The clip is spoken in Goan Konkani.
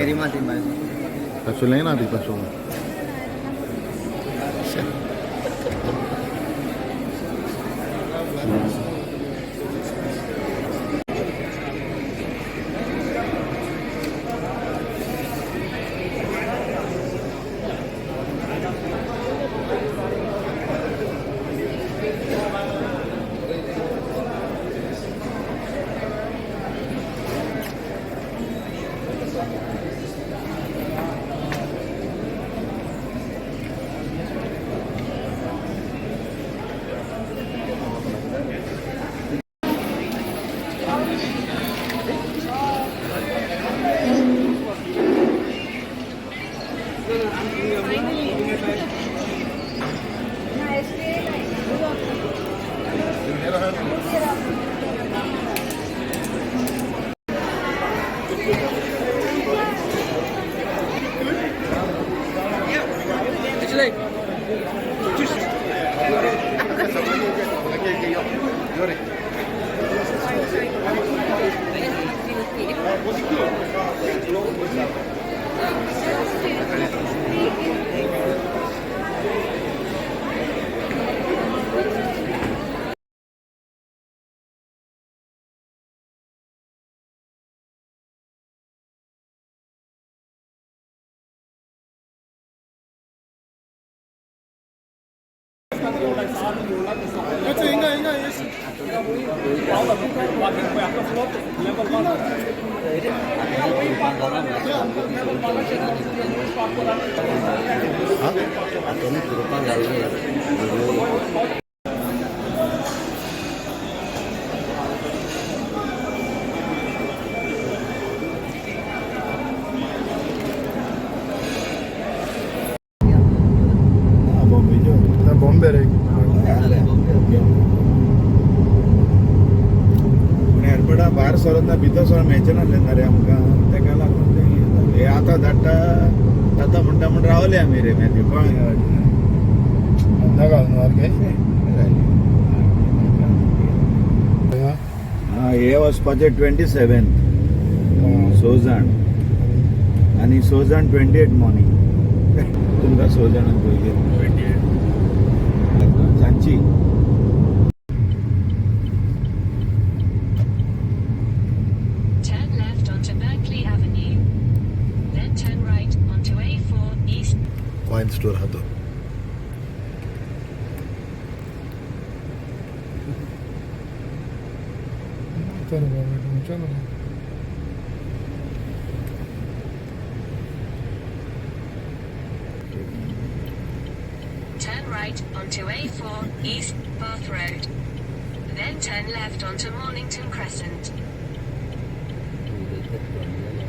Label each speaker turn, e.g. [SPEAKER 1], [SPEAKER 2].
[SPEAKER 1] શેરીમાંથી મારી.
[SPEAKER 2] કશું લઈને હતી કશું.
[SPEAKER 1] ગ્રુપમાં ગાડીને.
[SPEAKER 2] બોમ્બે જો, બોમ્બે રહી.
[SPEAKER 3] पूण एअरपोर्टा भायर सरत ना, भितर सर मेळचें नासलें ना रे आमकां. तेका लागून ते हें जालें. हे आतां धाडटा जाता म्हणटा म्हण रावले आमी रे मागीर कळ्ळें.
[SPEAKER 2] नाका सारकें.
[SPEAKER 3] हा, हे वचपाचे 27 स जाण आनी स जाण 28 मॉर्निंग. तुमकां स जाणांक पयलीं 28 सांजची.
[SPEAKER 4] Turn left onto Berkeley Avenue. Then turn right onto A4 East.
[SPEAKER 2] Coin store હતો. ચલો.
[SPEAKER 4] Turn right onto A4 East Bath Road. Then turn left onto Mornington Crescent.